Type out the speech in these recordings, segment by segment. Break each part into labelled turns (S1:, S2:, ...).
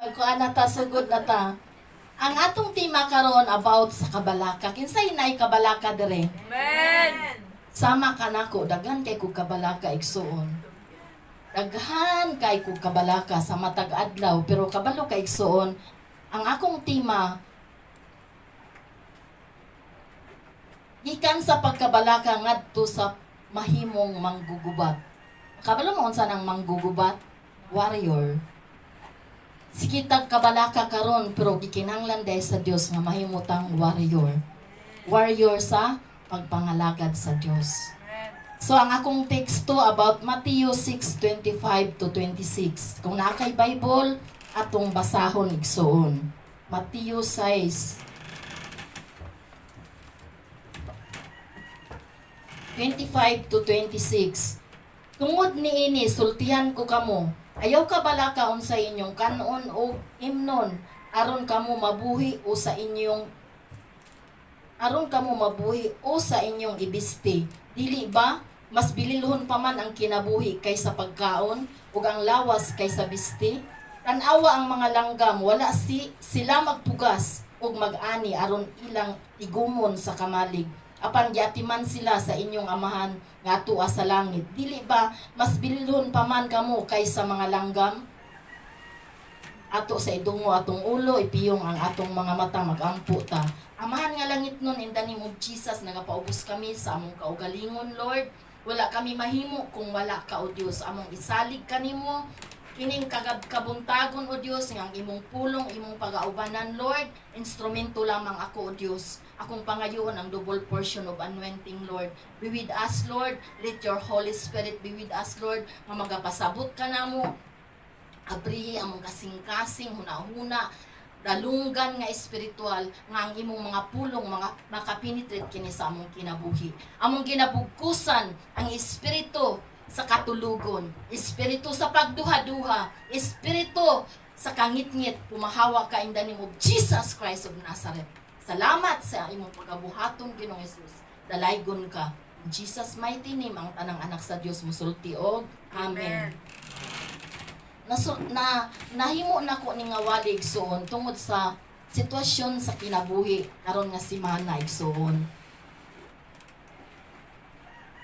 S1: Pagkuan na ta, sugod na ta. Ang atong tema karon about sa kabalaka. Kinsay naay kabalaka dire?
S2: Amen.
S1: Sama ka nako, daghan kay kog kabalaka, igsuon. Daghan kay kog kabalaka sa matag adlaw, pero kabalo ka, igsuon, ang akong tema gikan sa pagkabalaka ngadto sa mahimong manggugubat. Kabalo mo unsa nang manggugubat? Warrior. Sige tag kabalaka karon, pero gikinahanglan dahil sa Dios nga mahimutang warrior. Warrior sa pagpangalagad sa Dios. So ang akong teksto about Matthew 6:25 to 26. Kung naa kay Bible, atong basahon, igsuon. Matthew 6:25 to 26. "Tungod niini sultihan ko kamo, ayaw kabalaka unsa inyong kanon o imnon aron kamo mabuhi o sa inyong ibisti. Dili ba mas bililhon pa man ang kinabuhi kaysa pagkaon ug ang lawas kaysa bisti? Tan-awa ang mga langgam, wala sila magpugas ug mag-ani aron ilang igumon sa kamalig. Apan giatiman sila sa inyong Amahan nga atua sa langit. Dili ba mas bililhon pa man kamo kaysa mga langgam?" Ato sa idungo atong ulo, ipiyong ang atong mga mata, magampo ta. Amahan nga langit nun, in the name of Jesus, nagapaubos kami sa among kaugalingon, Lord. Wala kami mahimo kung wala ka, O Dios. Among isalig kanimo kining kagab kabuntagon, O Dios, nga ang imong pulong imong pagaubanan, Lord. Instrumento lamang ako, O Dios. Akong pangayoon ang double portion of anointing, Lord. Be with us, Lord. Let your Holy Spirit be with us, Lord, nga magapasabot ka namo. Abrihi among kasing-kasing, huna-huna, dalunggan nga espiritual, nga ang imong mga pulong mga makapenetrate kini sa among kinabuhi. Among ginabugkusan ang espiritu sa katulugon, espiritu sa pagduha-duha, espiritu sa kangitngit. Pumahawa ka in the name of Jesus Christ of Nazareth. Salamat sa imong pagabuhaton, Ginoong Jesus. Dalaygon ka. In Jesus' mighty name, ang tanang anak sa Dios musulti og Amen. Nasu, na nahimo nako ni nga wali, igsuon, tungod sa sitwasyon sa kinabuhi karon nga semana, igsuon.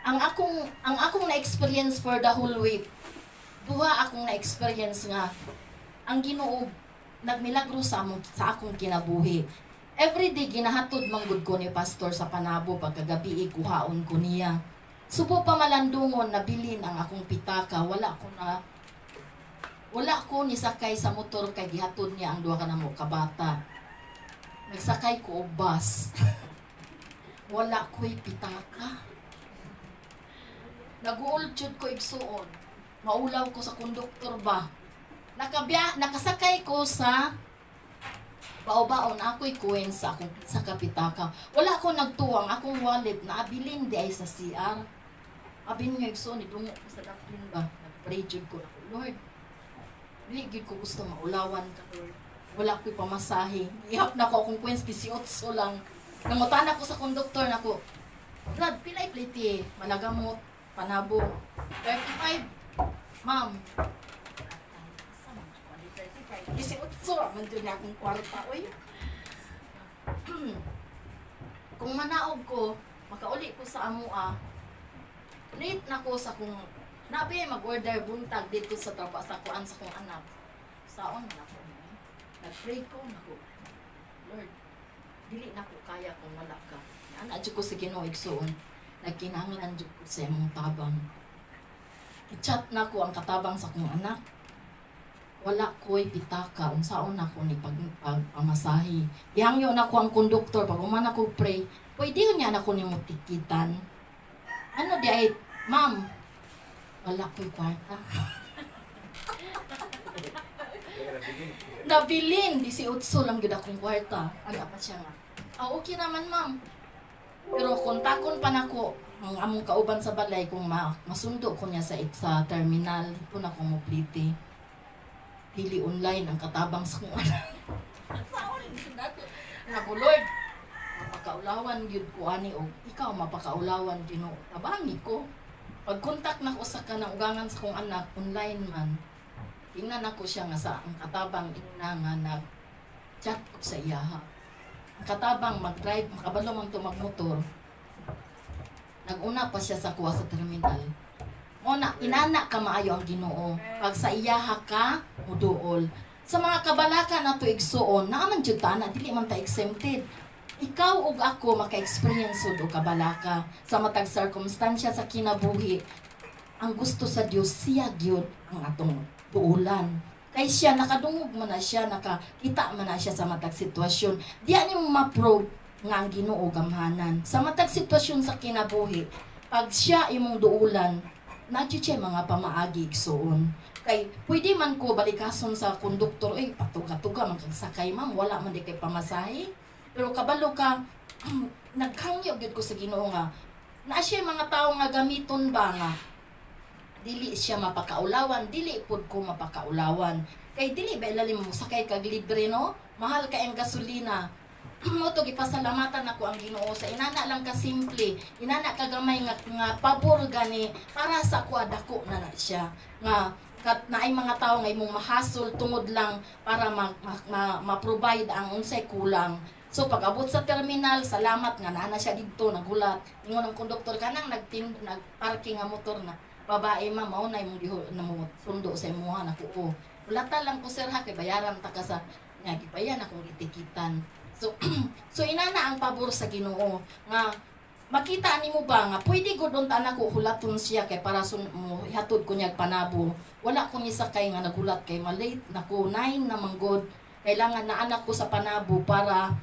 S1: Ang akong na-experience for the whole week, duha akong na-experience nga ang Ginoo nagmilagro sa akong kinabuhi. Everyday ginahatod manggod ko ni pastor sa Panabo. Pagkagabi kuhaon ko niya. Subo pa malandungon, nabilin ang akong pitaka. Wala ko nisakay sa motor kay gihatod niya ang duha ka namo ka bata. Nagsakay ko og bus. Wala ko'y pitaka. Naguol jud ko, igsuon. Maulaw ko sa konduktor ba. Nakasakay ko sa bao-baon, ako'y kuwen sa akong sa kapitaka. Wala ko nagtuwang akong wallet naabilin di ay sa CR. Abi niyo, igsuon, idungo ko sa daplin ba. Nagpray jud ko nako, "Lord, dili gyud ko gusto maulawan ka, Lord." Wala ko'y pamasahe. Ihap na ko akong coins, 18 lang. Nangutana ko sa konduktor nako, "Brad, pilay plite Malagamot, Panabo?" "35, ma'am." 18 man jud na akong kwarta, oy. Kung manaog ko, makauli ko sa amoa. Late na ko sa kung nabi mag-order buntag dito sa trabaho sa kuan sa kong anak. Saon man ako ni. Nag-pray ko nako. "Lord, dili na ko kaya kung wala ka." Ana jud ko sa Ginoo, igsuon. Nagkinahanglan jud ko sa imong tabang. I-chat na ko ang katabang sa kong anak. "Wala ko'y pitaka, unsaon nako ni pag pamasahe?" Gihangyo na ko ang konduktor pag human ako pray, "Pwede niya na ko nimo tikitan?" "Ano di ay, ma'am?" "Wala ko'y kwarta." Nabilin, 18 lang gid akong kwarta. Ano pa siya nga, "Ah, okay naman, ma'am." Pero kontakon pa nako ang among kauban sa balay kung masundo ko niya sa terminal. Ito na kong moplite. Dili online ang katabang sa kong anak. Saon nako. Nako, "Lord, mapakaulawan gyud ko ani og ikaw mapakaulawan, Ginoo. Tabangi ko." Pag contact nako sa kanang ugangan sa kong anak, online man. Tingnan ako siya nga sa ang katabang ina nga nag chat ko sa iyaha. Ang katabang mag-drive, makabalo man to magmotor. Naguna pa siya sa kuha sa terminal. Mo na inana ka maayo ang Ginoo. Pag sa iyaha ka, muduol. Sa mga kabalaka na to, igsuon, naa man jud ta na, dili man ta exempted. Ikaw ug ako maka-experience og kabalaka sa matag circumstansya sa kinabuhi. Ang gusto sa Dios, siya gyud ang atong duulan. Kay siya nakadungog man na siya, nakakita man na siya sa matag sitwasyon. Diya nimo ma-prove nga ang Ginoo gamhanan. Sa matag sitwasyon sa kinabuhi, pag siya imong duulan, naa jud siya mga pamaagi, igsuon. Kay pwede man ko balikason sa konduktor, "Eh, patuga-tuga man kag sakay, ma'am, wala man di kay pamasahe." Pero kabalo ka, naghangyo gyud ko sa Ginoo nga naa siya mga tao nga gamiton ba nga dili siya mapakaulawan, dili pud ko mapakaulawan. Kay dili ba ilalim mo sakay kag libre, no? Mahal kay ang gasolina. Mo to gipasalamatan nako ang Ginoo sa inana lang ka simple, inana ka gamay nga pabor gani para sa kuha, dako na na siya. Nga kat naay mga tao nga imong mahasol tungod lang para ma-provide ang unsay kulang. So pag abot sa terminal, salamat nga naa na siya didto nagulat. Ingon ang konduktor kanang nagtin nagparking nga motor na babae, "Ma'am, mao na imong giho na mo sundo sa imuha na ko." "Ulata lang ko, sir, ha, kay bayaran ta ka sa nga gibayan akong gitikitan." So inana ang pabor sa Ginoo nga makita nimo ba nga pwede gud unta nako hulaton siya kay para sun mo ihatod ko niya Panabo. Wala ko ni sakay nga nagulat kay malate nako, 9 na manggod. Kailangan na anak ko sa Panabo para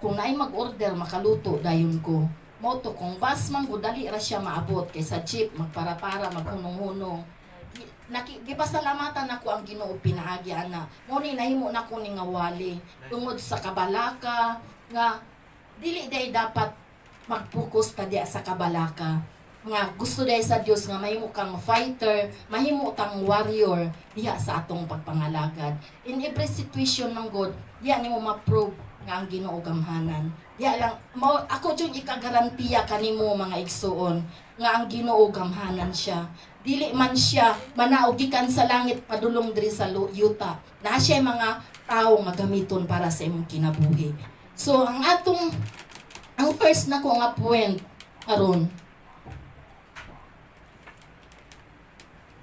S1: kung naay mag-order, makaluto dayon ko. Mo to kung bus man gud, dali ra siya maabot kay sa jeep magpara-para, maghunong-hunong. Gipasalamatan nako ang Ginoo pinaagi ana. Mo ni nahimo nako ni nga wali tungod sa kabalaka nga dili day dapat mag-focus ta diya sa kabalaka, nga gusto day sa Dios nga mahimo kang fighter, mahimo kang warrior diha sa atong pagpangalagad. In every situation ng God, diha nimo ma-prove nga ang Ginoo gamhanan. Diha lang mao ako jud ikagarantiya kanimo, mga igsuon, nga ang Ginoo gamhanan siya. Dili man siya manaog gikan sa langit padulong diri sa yuta. Naa siya mga tao nga gamiton para sa imong kinabuhi. So ang atong ang first nako nga point karon,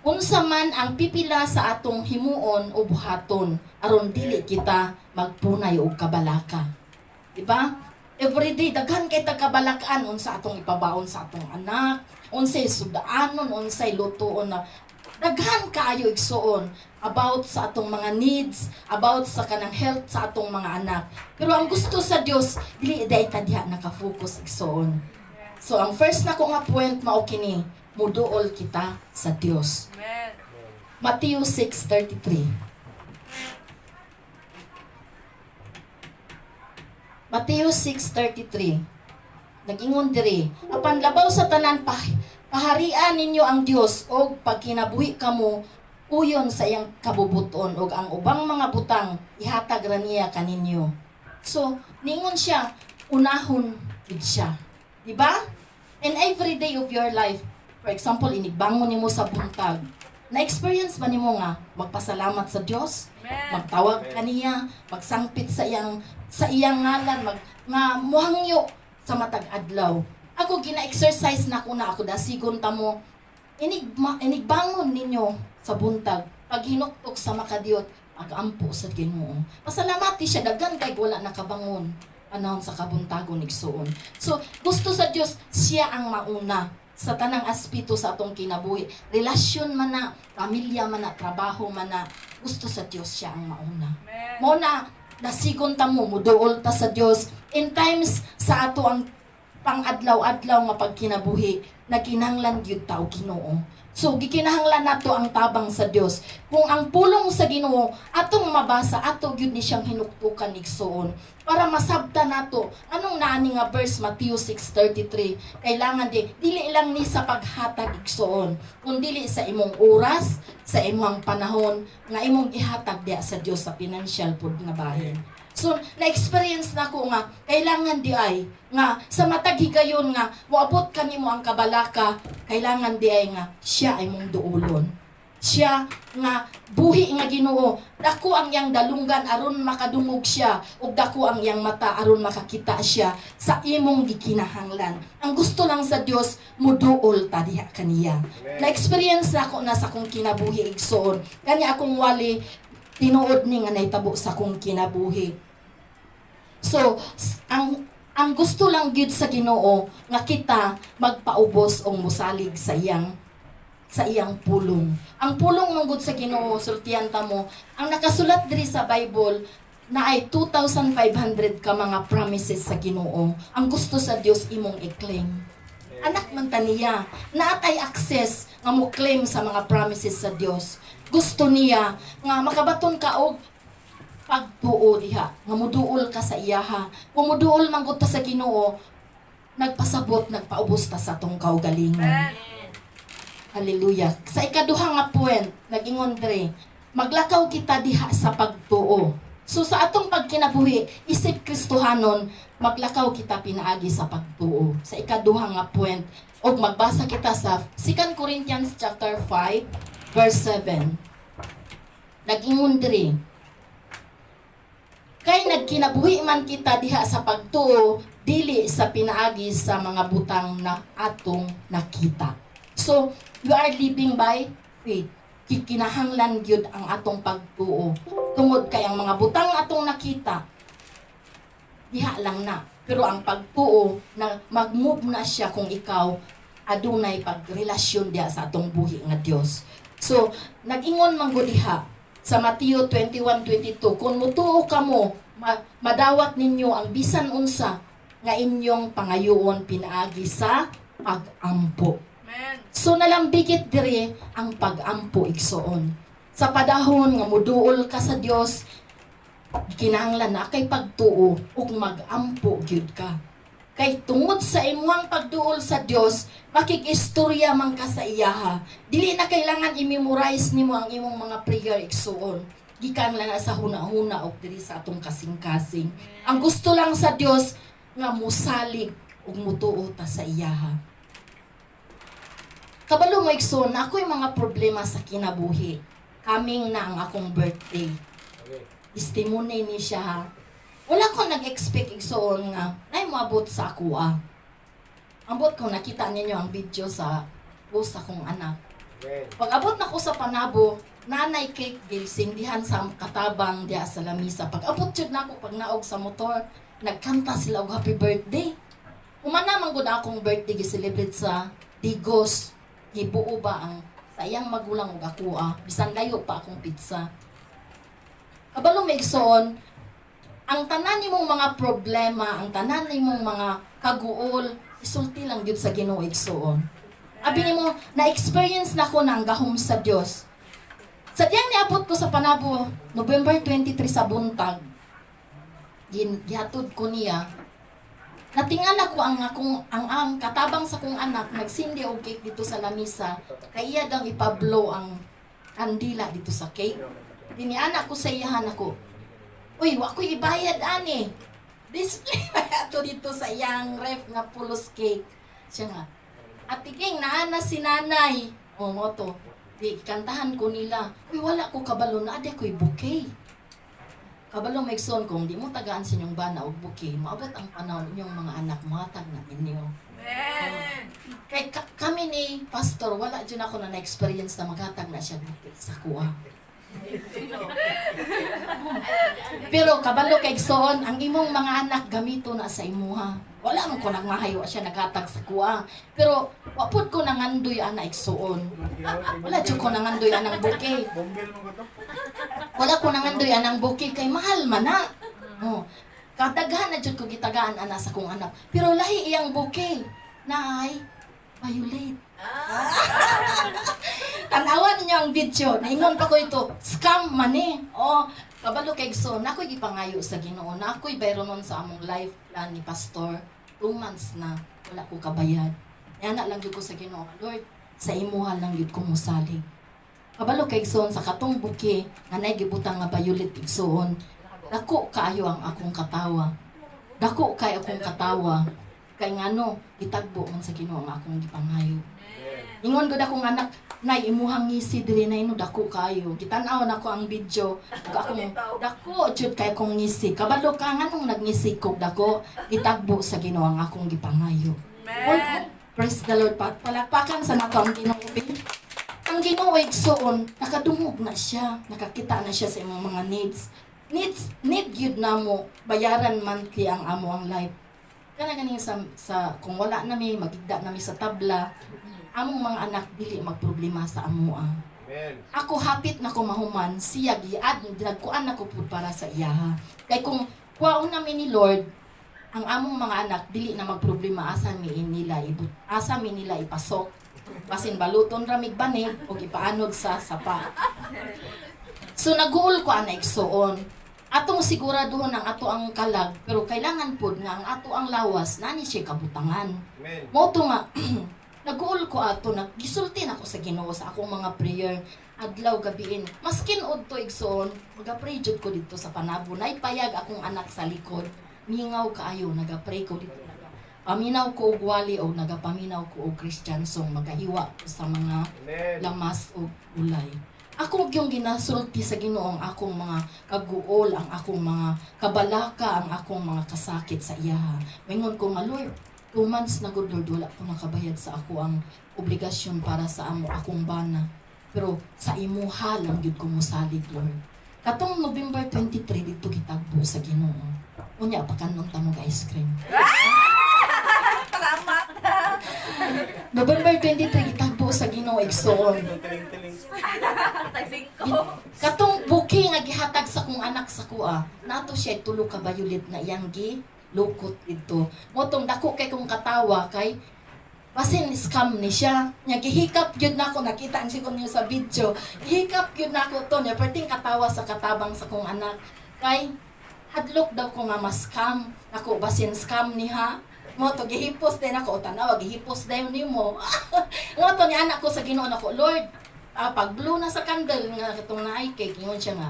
S1: unsa man ang pipila sa atong himuon o buhaton aron dili kita magpunay og kabalaka. Diba? Everyday daghan kay tag kabalakaan, unsa atong ipabaon sa atong anak, unsay sudaanon, unsay lutuon na, daghan kaayo, igsuon, about sa atong mga needs, about sa kanang health sa atong mga anak. Pero ang gusto sa Dios, dili day ta diha naka-focus, igsuon. So ang first nako nga point mao kini, muduol kita sa Dios.
S2: Amen.
S1: Matthew 6:33. Matthew 6:33. Nag-ingon diri, "Apan labaw sa tanan paharian ninyo ang Dios og pagkinabuhi kamo uyon sa iyang kabubuton, ug ang ubang mga butang ihatag ra niya kaninyo." So, ningon siya, unahon gid siya. Di ba? In every day of your life, for example, inigbangon nimo sa buntag, na-experience ba nimo nga magpasalamat sa Dios?
S2: Amen.
S1: Magtawag kaniya, magsangpit sa iyang ngalan, mag nga muhangyo sa matag adlaw. Ako gina-exercise na ko na ako dasigon ta mo. Inigbangon ninyo sa buntag, pag hinuktok sa makadiyot, pagampo sa Ginoo. Pasalamati siya, daghan kay wala nakabangon panahon sa kabuntagon, igsuon. So, gusto sa Dios siya ang mauna sa tanang aspeto sa atong kinabuhi. Relasyon man na, pamilya man na, trabaho man na, gusto sa Dios siya ang mauna.
S2: Amen.
S1: Mo na nasigon ta mo, muduol ta sa Dios. In times sa ato ang pang-adlaw-adlaw nga pagkinabuhi, nagkinahanglan gyud ta og Ginoo. So gikinahanglan nato ang tabang sa Dios. Kung ang pulong sa Ginoo atong mabasa, ato gyud ni siyang hinuktukan, igsuon, para masabta nato anong naani nga verse Matthew 6:33. Kailangan di dili lang ni sa paghatag, igsuon, kun dili sa imong oras, sa imong panahon nga imong ihatag diya sa Dios sa financial pud nga bahin. So, na-experience na ko nga, kailangan di ay, nga sa matag higayon nga, moabot kanimo ang kabalaka, kailangan di ay nga, siya ay mong duulon. Siya nga buhi nga Ginoo. Dako ang iyang dalunggan aron makadungog siya ug dako ang iyang mata aron makakita siya sa imong gikinahanglan. Ang gusto lang sa Dios, muduol ta diha kaniya. Na-experience nako na sa akong kinabuhi, igsoon. Kani akong wali, tinuod ni nga nahitabo sa akong kinabuhi. So, ang gusto lang gyud sa Ginoo nga kita magpaubos og musalig sa iyang pulong. Ang pulong manggod sa Ginoo, sultihan ta mo, ang nakasulat diri sa Bible na ay 2,500 ka mga promises sa Ginoo. Ang gusto sa Dios, imong i-claim. Anak man ta niya, naatay access nga mo claim sa mga promises sa Dios. Gusto niya nga makabaton ka og pagtuo diha, nga muduol ka sa iyaha. Kung muduol man gud ta sa Ginoo, nagpasabot, nagpaubos ta sa atong kaugalingon. Hallelujah. Sa ikaduha nga point, nag-ingon dre, maglakaw kita diha sa pagtuo. So sa atong pagkinabuhi, isip Kristohanon, maglakaw kita pinaagi sa pagtuo. Sa ikaduha nga point, og magbasa kita sa 2 Corinthians chapter 5 verse 7. Nag-ingon dre, "Kay nagkinabuhi man kita diha sa pagtuo, dili sa pinaagi sa mga butang na atong nakita." So, you are living by faith. Kikinahanglan gyud ang atong pagtuo. Tungod kay ang mga butang atong nakita, diha lang na. Pero ang pagtuo, na mag-move na siya kung ikaw adunay pagrelasyon diha sa atong buhi nga Dios. So, nag-ingon man gud diha sa Mateo 21:22, "Kung mutuo kamo, madawat ninyo ang bisan unsa nga inyong pangayoon pinaagi sa pag-ampo."
S2: Amen.
S1: So nalambigit diri ang pag-ampo, igsoon. Sa padahon nga muduol ka sa Dios, kinahanglan na kay pagtuo ug mag-ampo gyud ka. Kay tungod sa imuhang pagduol sa Dios, makig-istorya man ka sa iyaha. Dili na kailangan i-memorize nimo ang imong mga prayer, igsuon. Gikan lang na sa huna-huna og diri sa atong kasing-kasing. Ang gusto lang sa Dios nga musalig ug mutuo ta sa iyaha. Kabalo mo, igsoon, na ako'y mga problema sa kinabuhi. Coming na ang akong birthday. Testimony ni siya ha. Wala ko nag-expect, igsoon, nga nay moabot sa ako ah. Ambot ko nakita ninyo ang video sa post akong anak. Pag abot na ko sa Panabo, nanay cake gisindihan sa katabang diya sa lamisa. Pag abot jud nako, pag naog sa motor, nagkanta sila og happy birthday. Humana man gud akong birthday gi-celebrate sa Digos. Gibuo ba ang sa iyang magulang ug ako ah, bisan layo pa akong petsa. Kabalo mo, igsoon, ang tanan nimong mga problema, ang tanan nimong mga kaguol, isulti lang gyud sa Ginoo, igsoon. Abi nimo, na-experience na ko na ang gahom sa Dios. Sa diyang niabot ko sa Panabo, November 23 sa buntag, gihatod ko niya, natingala ko ang akong ang katabang sa kong anak nagsindi og cake dito sa lamisa kay iya daw ipablow ang kandila dito sa cake. Dini anak ko sa iyahan ako. "Uy, wa ko'y ibayad ani. Display ba ato dito sa iyang ref nga pulos cake?" Siya nga, "Ate King, naa na si nanay." O mo to. Di, kantahan ko nila. Uy, wala ko kabalo na ade ko'y bouquet. Kabalo mo, igsoon, kung di mo tagaan sa inyong bana og bouquet, maabot ang panahon inyong mga anak mohatag na ninyo.
S2: Amen.
S1: Kay kami ni pastor, wala dyan ako na na-experience na maghatag na siya bouquet sa kuha. Pero kabalo kay igsoon, ang imong mga anak gamito na sa imuha. Wala man ko nagmahayo siya naghatag sa kuha. Pero wa pud ko nangandoy ana, igsoon. Wala jud ko nangandoy anang bouquet.
S3: Bombel mo ko to.
S1: Wala ko nangandoy anang bouquet kay mahal man na. Oh. Kadaghan na jud ko gitagaan ana sa kong anak. Pero lahi iyang bouquet. Naay violet. Tanawan ninyo ang video. Naingon pa ko ito, scam man eh. Oh, kabalo kay so, nakoy gipangayo sa Ginoo. Nakoy bayro nun sa among life plan ni pastor. 2 months na wala ko kabayad. Yana lang gyud ko sa Ginoo. "Lord, sa imuha lang gyud ko mosalig." Kabalo kay igsoon, sa katong bouquet nga nay gibutang nga violet, igsoon. Dako kaayo ang akong katawa. Dako kay akong katawa. Kay ngano, gitagbo man sa Ginoo ang akong gipangayo. Ingon gud akong anak, Nay, imuhang ngisi diri na no, dako kayo. Gitan-aw nako ang video ug akong dako jud kay kong ngisi. Kabalo ka nganong nagngisi kog dako? Gitagbo sa Ginoo ang akong gipangayo.
S2: Amen.
S1: Praise the Lord. Palakpakan sa nato ang Ginoo. Ang Ginoo, igsuon, nakadungog na siya, nakakita na siya sa imong mga needs. Needs need gyud namo bayaran monthly ang amo ang life. Kana ganing sa kung wala na mi, magigda na mi sa tabla, among mga anak dili magproblema sa amoa.
S3: Amen.
S1: Ako hapit na ko mahuman, siya giad dinagkuan nako pud para sa iyaha. Kay kung kuwaon nami ni Lord, ang among mga anak dili na magproblema asa mi nila ipasok. Basin baluton ra mig banig og ipaanod sa sapa. So naguol ko ana, igsuon. Atong siguraduhon ang ato ang kalag, pero kailangan pud nga ang ato ang lawas nani siya kabutangan.
S3: Amen.
S1: Mo to nga naguol ko ato, naggisulti na ko sa Ginoo sa akong mga prayer adlaw gabiin. Maskin udto, igsoon, maga-pray jud ko dito sa Panabo. Naipayag akong anak sa likod. Mingaw kaayo naga-pray ko dito. Paminaw ko og wali o nagapaminaw ko og Christian song, magahiwa ko sa mga
S3: Amen.
S1: lamas o gulay. Ako yung ginasulti sa Ginoo ang akong mga kaguol, ang akong mga kabalaka, ang akong mga kasakit sa iyaha. Mingon ko nga, "Lord, 2 months na gud, Lord, wala ko nakabayad sa ako ang obligasyon para sa amo akong bana. Pero sa imuha lang gyud ko mosalig, Lord." Katong November 23 dito gitagbo sa Ginoo. Unya pakanon ta mo ice cream.
S2: Salamat.
S1: November 23 gitagbo sa Ginoo, igsoon.
S3: Tiling-tiling.
S2: Tag-singko.
S1: Katong bouquet nga gihatag sa kong anak sa kuha, nato siya tulo ka violet na iyang gi lukot dito. Motong dako kay kong katawa kay basin scam ni siya. Nya gihikap gyud nako, nakita siya ko niyo sa video. Gihikap gyud nako to niya perting katawa sa katabang sa kong anak kay hadlok daw ko nga ma-scam. Nako, basin scam ni ha. Mo to gihipos din ako, tanawa gihipos dayon nimo. Mo to ni anak ko sa Ginoo nako, "Lord," pag blow na sa candle nga katong naay cake, ingon siya nga,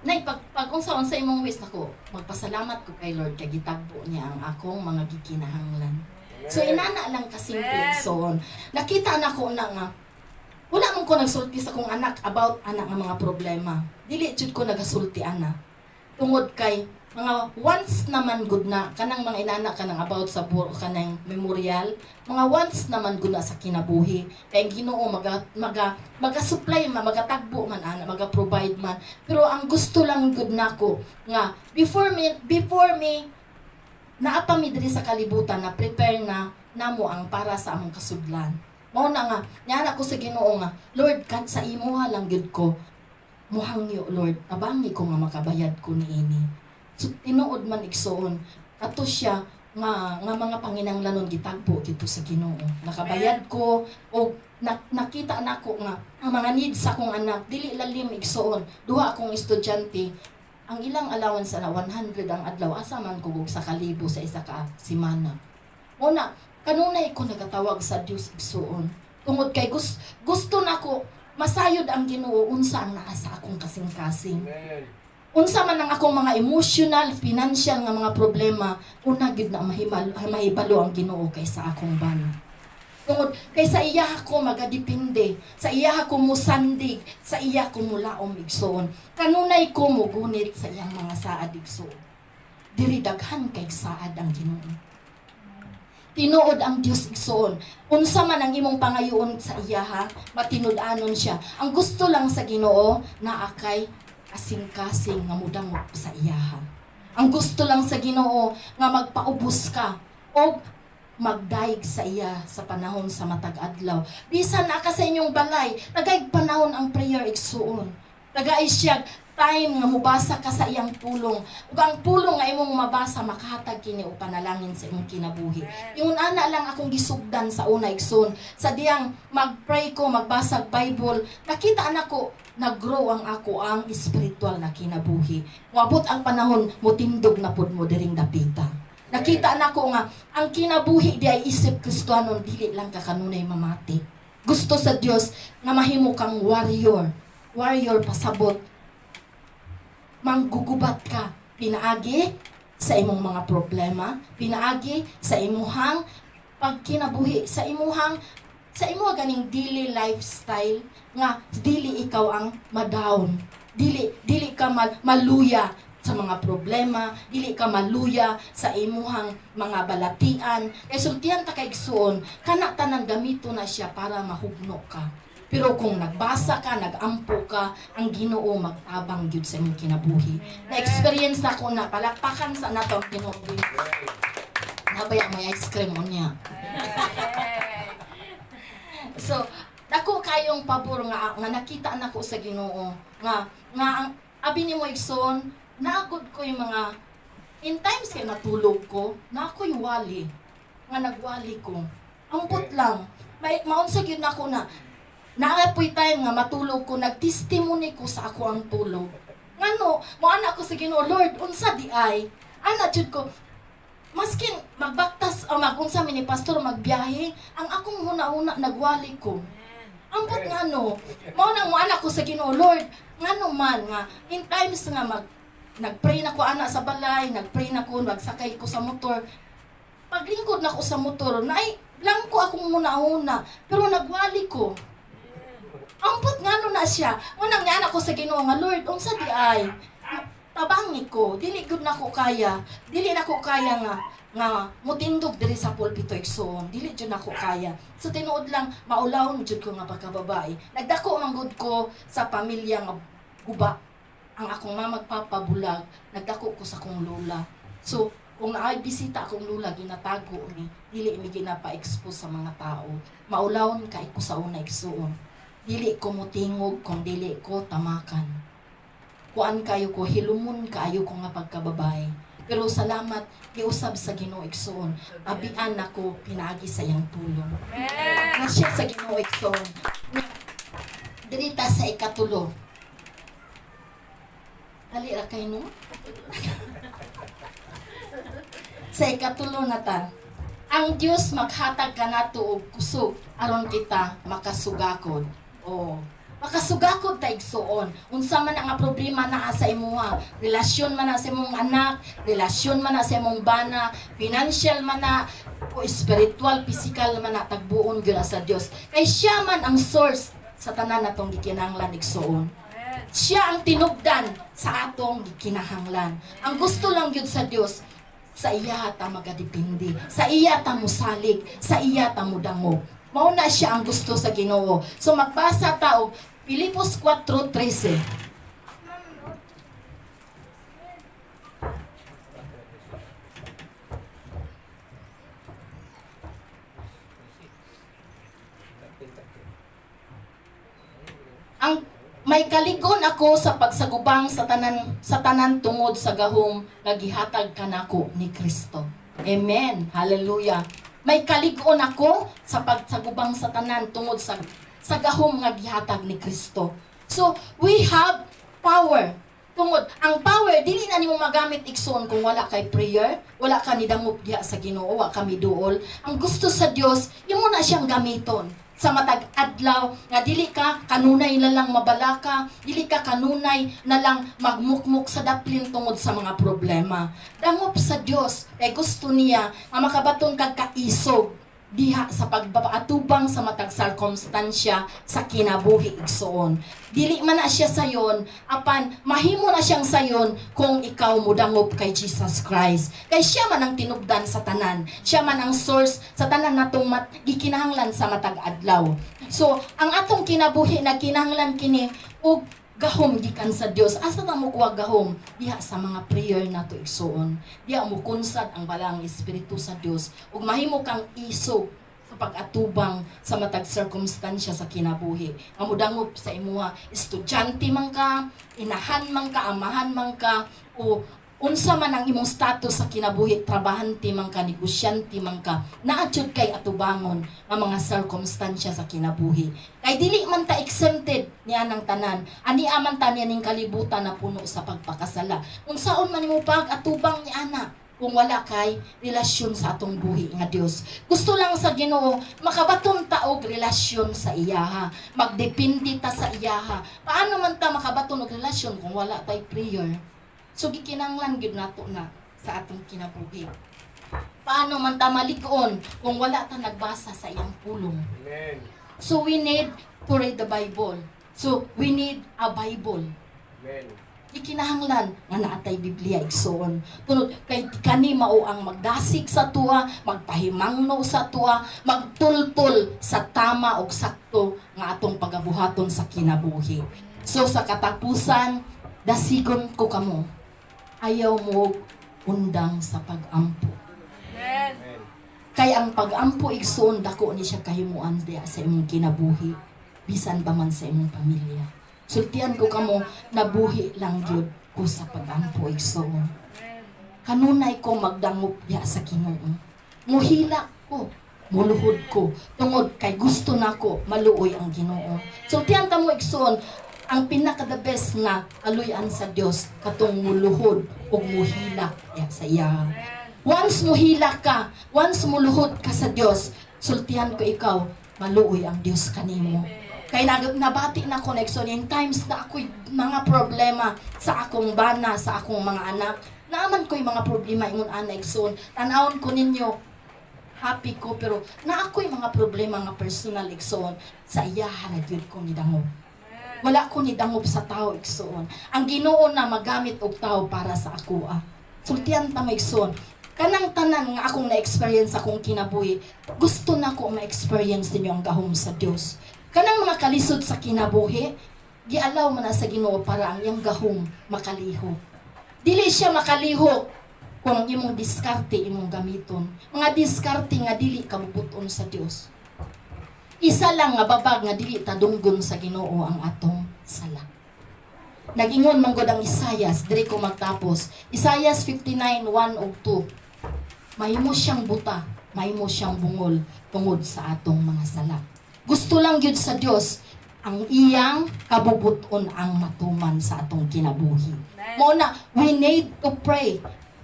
S1: "Nay, pag unsa imong wish?" Nako, magpasalamat ko kay Lord kay gitagbo niya ang akong mga gikinahanglan. So inana lang kasimple.
S2: Amen.
S1: So nakita nako na nga wala man ko nagsulti sa akong anak about ana nga mga problema. Dili jud ko nagasulti ana. Tungod kay mga once naman gud na kanang mga inana, kanang about sa kanang memorial, mga once naman gud na sa kinabuhi kay ang Ginoo maga maga maga supply man, magatagbo man ana, maga provide man. Pero ang gusto lang gud nako nga before me naa pa mi diri sa kalibutan na prepare na namo ang para sa among kasudlan. Mao na nga niana ko sa Ginoo nga, "Lord, kan sa imuha lang gyud ko muhangyo. Lord, tabangi ko nga makabayad ko niini." So tinuod man, igsuon, kato siya nga nga mga panginanglanon gitagbo dito sa Ginoo. Nakabayad ko og nakita nako nga ang mga needs sa akong anak dili lalim, igsuon. Duha akong estudyante, ang ilang allowance na 100 ang adlaw. Asa man ko og sa kalibo sa isa ka semana? Una kanunay ko nagatawag sa Dios, igsuon, tungod kay gusto nako masayod ang Ginoo unsa ang naa sa akong kasing-kasing,
S3: Amen.
S1: unsa man ang akong mga emotional, financial nga mga problema, una gyud na mahibalo ang Ginoo kaysa akong bana. Tungod kay sa iya ako magadepende, sa iya ako musandig, sa iya ko mulaom, igsoon. Kanunay ko mugunit sa iyang mga saad, igsoon. Diri daghan kay saad ang Ginoo. Tinuod ang Dios, igsoon. Unsa man ang imong pangayoon sa iya ha, matinud-anon siya. Ang gusto lang sa Ginoo naa kay kasing-kasing nga mudangop sa iyaha. Ang gusto lang sa Ginoo nga magpaubos ka og magdaig sa iya sa panahon sa matag adlaw. Bisan naa ka sa inyong balay, tagay panahon ang prayer, igsuon. Tagay siya time nga mubasa ka sa iyang pulong. Ug ang pulong nga imong mabasa makahatag kini og panalangin sa imong kinabuhi. Yung ana lang akong gisugdan sa una, igsoon. Sa diyang mag-pray ko, magbasa og Bible, nakita nako nag-grow ang ako ang spiritual na kinabuhi. Moabot ang panahon, mutindog na pud mo diring dapita. Nakita nako nga ang kinabuhi di ay isip Kristohanon dili lang ka kanunay mamati. Gusto sa Dios nga mahimo kang warrior. Warrior pasabot manggugubat ka pinaagi sa imong mga problema, pinaagi sa imuhang pagkinabuhi, sa imuhang Sa imo ganing dili lifestyle nga dili ikaw ang ma-down. Dili ka maluya sa mga problema, dili ka maluya sa imuhang mga balatian. Kay sultihan ta, kaigsuon, kana tanan gamito na siya para mahugno ka. Pero kung nagbasa ka, nagampo ka, ang Ginoo magtabang gyud sa imong kinabuhi. Na-experience na ko na, palakpakan sa nato ang Ginoo. Nabaya may ice cream unya. So, dako kayong pabor nga nakita nako sa Ginoo nga ang abi nimo, igsoon, naagod ko yung mga in times kay natulog ko na ako'y wali nga nagwali ko, ambot lang may maunsa gyud nako na naa po'y time nga matulog ko, nagtestimony ko sa ako ang tulog. Ngano mo ana ko sa Ginoo, "Lord, unsa di ay?" Ana jud ko, maskin magbaktas o magunsa mi ni pastor magbiyahe, ang akong huna-huna nagwali ko. Ambot ngano. Mao nang moana ko sa Ginoo, "Lord, ngano man nga in times nga nagpray na ko ana sa balay, nagpray na ko, magsakay ko sa motor. Paglingkod na ko sa motor, naay blanko akong muna-una, pero nagwali ko. Ambot ngano na siya. Mao nang niana ko sa Ginoo nga, 'Lord, unsa di ay? Tabangi ko, dili gud nako kaya. Dili nako kaya nga mutindog diri sa pulpito, igsoon. Dili jud nako kaya.' So tinuod lang, maulawon jud ko nga pagkababae. Nagdako man gud ko sa pamilya nga guba. Ang akong mama, bulag, nagdako ko sa akong lola. So, kung naay bisita akong lola, ginatago ni, dili mi ginapa-expose sa mga tao. Maulawon kay ko sa una, igsuon. Dili ko mutingog kung dili ko tamakan. Kuan kayo ko, hilumon kaayo ko nga pagkababae. Pero salamat, giusab sa Ginoo, igsuon. Abian nako pinaagi sa iyang tulong.
S2: Amen.
S1: Na siya sa Ginoo, igsuon. Diri ta sa ikatulo. Dali ra kay, no? Sa ikatulo na ta. Ang Dios maghatag kanato og kusog aron kita makasugakod. Oh. Makasugakod ta, igsuon. Unsa man ang problema naa sa imuha, relasyon man na sa imong anak, relasyon man na sa imong bana, financial man na, o spiritual, physical man na, tagbuon gyud na sa Dios. Kay siya man ang source sa tanan natong gikinahanglan, igsuon.
S2: Amen.
S1: Siya ang tinubdan sa atong gikinahanglan. Ang gusto lang gyud sa Dios, sa iya ta magadepende, sa iya ta musalig, sa iya ta mudangog. Mao na siya ang gusto sa Ginoo. So magbasa ta og Filipos 4:13. Ang may kaligon ako sa pagsagubang sa tanan tungod sa gahom nga gihatag kanako ni Kristo. Amen. Hallelujah. May kaligon ako sa pagsagubang sa tanan tungod sa gahom nga gihatag ni Kristo. So, we have power. Tungod ang power dili na nimo magamit, igsoon, kung wala kay prayer, wala ka nidangop diha sa Ginoo, wa ka miduol. Ang gusto sa Dios, imo na siyang gamiton sa matag adlaw nga dili ka kanunay na lang mabalaka, dili ka kanunay na lang magmukmuk sa daplin tungod sa mga problema. Dangop sa Dios kay gusto niya nga makabaton kag kaisog diha sa pagbabaatubang sa matag circumstansya sa kinabuhi, igsoon. Dili man na siya sayon, apan mahimo na siyang sayon kung ikaw mudangop kay Jesus Christ. Kay siya man ang tinubdan sa tanan. Siya man ang source sa tanan natong gikinahanglan sa matag adlaw. So, ang atong kinabuhi nagkinahanglan kini og gahom gikan sa Dios. Asa ta mo kuha gahom? Diha sa mga prayer nato, igsuon. Diha mo kunsad ang Balaang Espiritu sa Dios ug mahimo kang isog sa pag-atubang sa matag circumstansya sa kinabuhi. Nga mudangop sa imuha, estudyante man ka, inahan man ka, amahan man ka, o unsa man ang imong status sa kinabuhi, trabahante man ka, negosyante man ka, naa jud kay atubangon nga mga circumstansya sa kinabuhi. Kay dili man ta exempted niya ng tanan. Ani man ta niya ning kalibutan na puno sa pagpakasala. Unsaon man nimo pag atubang ni ana kung wala kay relasyon sa atong buhi nga Dios? Gusto lang sa Ginoo makabaton ta og relasyon sa iyaha. Magdepende ta sa iyaha. Paano man ta makabaton og relasyon kung wala tay prayer? So gikinanglan gyud nato na sa atong kinabuhi. Paano Paano man ta malig-on kung wala ta nagbasa sa iyang pulong?
S3: Amen.
S1: So we need to read the Bible. So we need a Bible.
S3: Amen.
S1: Ikinahanglan nga naatay Biblia, igsoon. Tunod kay kani mao ang magdasig sa tuwa, magpahimangno sa tuwa, magtultol sa tama og sakto nga atong pagabuhaton sa kinabuhi. So sa katapusan, dasigon ko kamo. Ayaw mo undang sa pag-ampo.
S2: Amen.
S3: Amen.
S1: Kay ang pag-ampo, igsoon, dako ni siya kahimuan diya sa imong kinabuhi, bisan pa man sa imong pamilya. Sultian ko kamo, nabuhi lang gyud ko sa pag-ampo, igsoon. Kanunay ko magdangop diya sa Ginoo. Muhilak ko, muluhod ko, tungod kay gusto nako maluoy ang Ginoo. Sultian ta mo, igsoon, ang pinaka the best nga aluyan sa Dios katong muluhod ug muhilak diya sa iya. Once muhilak ka, once muluhod ka sa Dios, sultihan ko ikaw, maluoy ang Dios kanimo. Kay nabati na ko, igsoon, in times na ako'y mga problema sa akong bana, sa akong mga anak. Naaman ko'y mga problema ingon ana, igsoon. Tanawon ko ninyo, happy ko, pero na ako'y mga problema nga personal, igsoon, sa iyaha na gyud ko nidangop. Wala ko nidangop sa tao, igsoon. Ang Ginoo na magamit og tao para sa ako ah. Sultian ta mo, igsoon. Kanang tanan nga akong na-experience sa akong kinabuhi, gusto na ko ma-experience ninyo ang gahom sa Dios. Kanang mga kalisod sa kinabuhi, gialaw man na sa Ginoo para ang iyang gahom makalihok. Dili siya makalihok kung ang imong diskarte imong gamiton. Mga diskarte nga dili kabubuton sa Dios. Isa lang nga babag nga dili ta dunggon sa Ginoo, ang atong sala. Nag-ingon man gud ang Isayas, diri ko magtapos. Isayas 59:1 ug 2. Mahimo siyang buta, mahimo siyang bungol tungod sa atong mga sala. Gusto lang gyud sa Dios ang iyang kabubuton ang matuman sa atong kinabuhi. Mao na we need to pray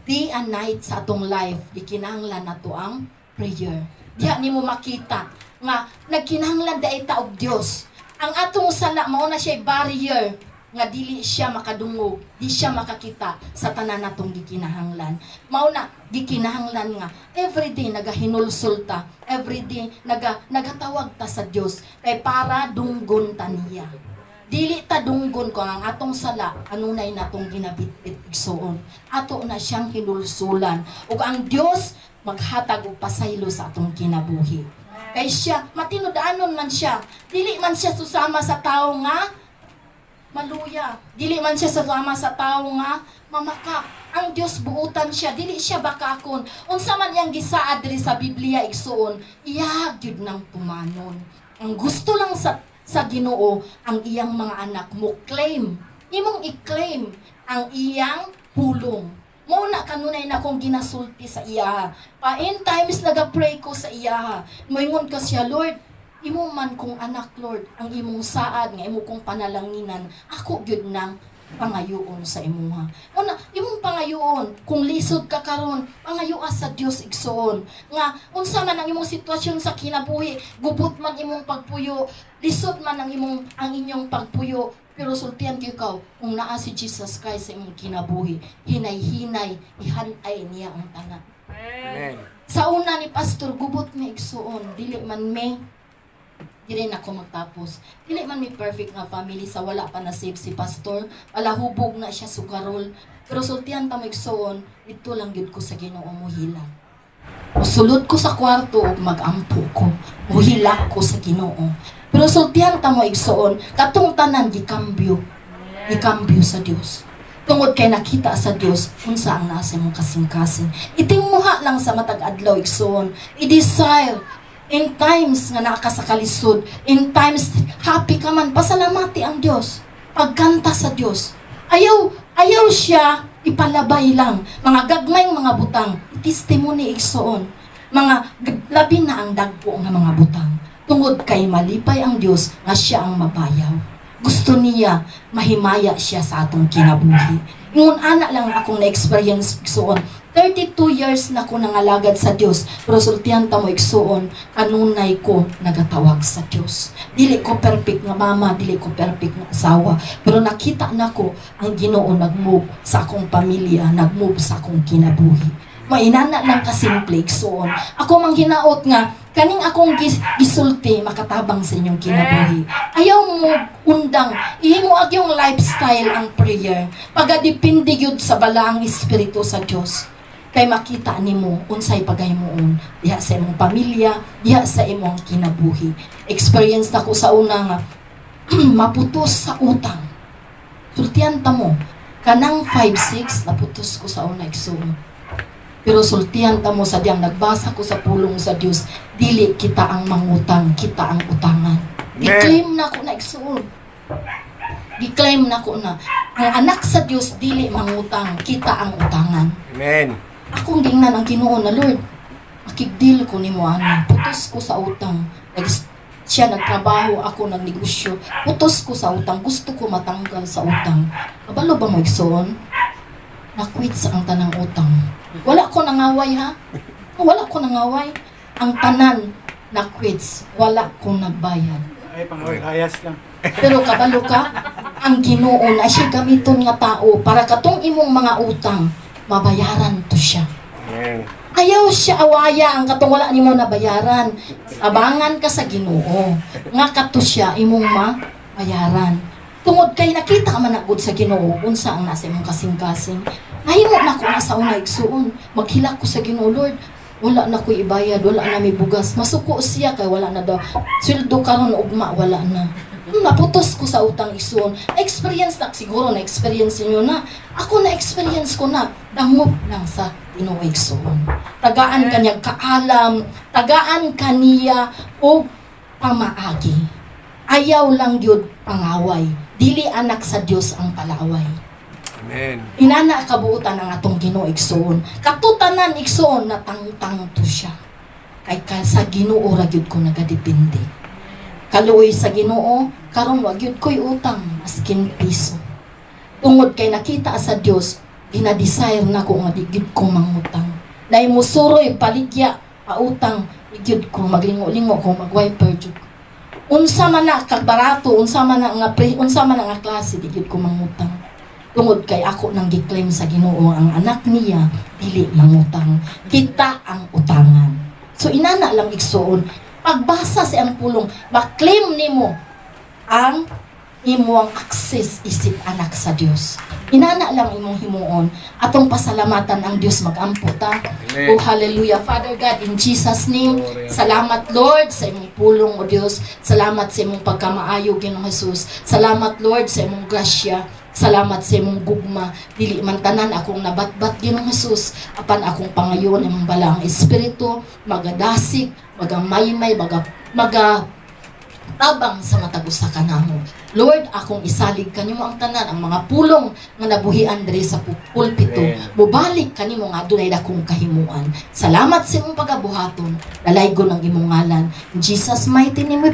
S1: day and night sa atong life. Gikinahanglan nato ang prayer. Diha nimo makita nga nagkinahanglan diay ta og Dios. Ang atong sala mao na siya barrier nga dili siya makadungog, di siya makakita sa tanan natong gikinahanglan. Mao na gikinahanglan nga everyday nagahinulsol ta, everyday nagatawag ta sa Dios kay para dunggon ta niya. Dili ta dunggon kung ang atong sala anunay natong ginabitbit, igsoon. Ato na siyang hinulsulan ug ang Dios maghatag og pasaylo sa atong kinabuhi. Kay siya, matinud-anon man siya. Dili man siya susama sa tao nga maluya. Dili man siya susama sa tao nga mamakak. Ang Dios buutan siya, dili siya bakakon. Unsa man iyang gisaad diri sa Biblia, igsoon, iya gyud nang tumanon. Ang gusto lang sa Ginoo, ang iyang mga anak mo claim. Imong i-claim ang iyang pulong. Mao na kanunay na akong ginasulti sa iya. Pa in times naga-pray ko sa iya. Moingon ko siya, "Lord, imo man kong anak, Lord, ang imong saad nga imo kong panalanginan, ako gyud nang pangayoon sa imuha." Una, imong pangayoon, kung lisod ka karon, pangayoa sa Dios, igsoon. Nga unsa man ang imong sitwasyon sa kinabuhi, gubot man imong pagpuyo, lisod man ang inyong pagpuyo, pero sultian ko ikaw, kung naa si Jesus Christ sa imong kinabuhi, hinay-hinay ihanay niya ang tanan.
S3: Amen.
S1: Sa una ni Pastor, gubot nga, igsuon, dili man may dili na ako magtapos. Dili man may perfect nga family sa wala pa na save si Pastor. Palahubog na siya sugarol. Pero sultian ta mo, igsuon, ito lang gyud ko sa Ginoo mohilak. Musulod ko sa kwarto ug magampo ko. Muhilak ko sa Ginoo. Pero sultian ta mo, igsuon, katong tanan gikambyo. Gikambyo sa Dios. Tungod kay nakita sa Dios unsa ang nasa imong kasing-kasing. Itingmuha lang sa matag adlaw, igsuon. I-desire in times nga naa ka sa kalisod, in times happy ka man, pasalamati ang Dios. Pagkanta sa Dios. Ayaw, ayaw siya ipalabay lang. Mga gagmayng mga butang, testimony, igsuon. Mga labi na ang dagko nga mga butang. Tungod kay malipay ang Dios nga siya ang mabayaw. Gusto niya mahimaya siya sa atong kinabuhi. Ingon ana lang akong na-experience, igsuon. 32 years na ko nangalagad sa Dios, pero sultihan ta mo, igsuon, kanunay ko nagatawag sa Dios. Dili ko perfect nga mama, dili ko perfect nga asawa, pero nakita nako ang Ginoo nag-move sa akong pamilya, nag-move sa akong kinabuhi. Mainana lang kasimple, igsuon. Ako mang hinaot nga kaning akong gisulti makatabang sa inyong kinabuhi. Ayaw mo undang, ihimo ag yung lifestyle ang prayer. Pagadepende gyud sa balaang espiritu sa Dios. Kay makita nimo unsay pagahimuon diha sa imong pamilya, diha sa imong kinabuhi. Experience nako sa una nga maputos sa utang. Sultian ta mo, kanang 5-6 naputos ko sa una, igsuon. Pero sultian ta mo, sa diyang nagbasa ko sa pulong sa Dios, dili kita ang mangutang, kita ang utangan.
S3: Amen.
S1: Gi-claim na ko na, igsuon. Gi-claim na ko na. Ang anak sa Dios dili mangutang, kita ang utangan.
S3: Amen.
S1: Akong gingnan ang Ginoo na, "Lord, makig-deal ko nimo ani. Putos ko sa utang." Siya nagtrabaho, ako nagnegosyo. Putos ko sa utang, gusto ko matanggal sa utang. Kabalo ba mo, igsoon? Na-quit sa ang tanang utang. Wala ko nangaway ha. Wala ko nangaway. Ang tanan na quits, wala ko nagbayad.
S4: Ay, panglayas lang.
S1: Pero kabalo ka, ang Ginoo na siya gamiton nga tao para katong imong mga utang, mabayaran to siya.
S3: Amen.
S1: Ayaw siya awaya ang katong wala nimo nabayaran. Abangan ka sa Ginoo. Nga kato siya imong mabayaran. Tungod kay nakita ka man na gud sa Ginoo unsa ang nasa imong kasing-kasing. Nahimo na ko na sa una, igsuon. Maghilak ko sa Ginoo, "Lord, wala na ko ibayad, wala na may bugas." Masuko siya kay wala na daw. Sweldo karon ugma, wala na. Naputos ko sa utang, igsuon. Experience na siguro na experience niyo na. Ako na experience ko na dangop lang sa Ginoo, igsuon. Tagaan kaniya kaalam, tagaan kaniya og pamaagi. Ayaw lang gyud pangaway. Dili anak sa Dios ang palaway.
S3: Amen.
S1: Inana kabuutan ang atong Ginoo, igsuon. Katutanan, igsuon, natangtang to siya. Kay ka sa Ginoo ra gyud ko nagadepende. Kaluoy sa Ginoo, karon wa gyud ko'y utang maskin piso. Tungod kay nakita sa Dios, gina-desire na ko nga di gyud ko mangutang. Nay musuroy paligya pautang, di gyud ko maglingo-lingo ko, mag-wiper jud ko. Unsa man na kagbarato, unsa man na nga unsa man na nga klase, di gyud ko mangutang. Tungod kay ako nang gi-claim sa Ginoo, ang anak niya dili mangutang. Kita ang utangan. So inana lang, igsuon, pagbasa sa ang pulong, ma-claim nimo ang imong access isip anak sa Dios. Inana lang imong himuon. Atong pasalamatan ang Dios, magampo ta.
S3: Amen.
S1: Oh, hallelujah. Father God, in Jesus' name,
S3: Glory.
S1: salamat, Lord, sa imong pulong, O Dios. Salamat sa imong pagkamaayo, Ginoong Jesus. Salamat, Lord, sa imong grasya. Salamat sa imong gugma. Dili man tanan akong nabatbat, Ginoong Jesus. Apan akong pangayon, imong balaang espiritu, magadasig, magamaymay, maga tabang sa matag usa kanamo. Lord, akong isalig kanimo ang tanan ang mga pulong nga nabuhian diri sa pulpito.
S3: Amen.
S1: Mubalik kanimo nga adunay dakong kahimuan. Salamat sa imong pagabuhaton. Dalaygon ang imong ngalan. In Jesus' mighty name we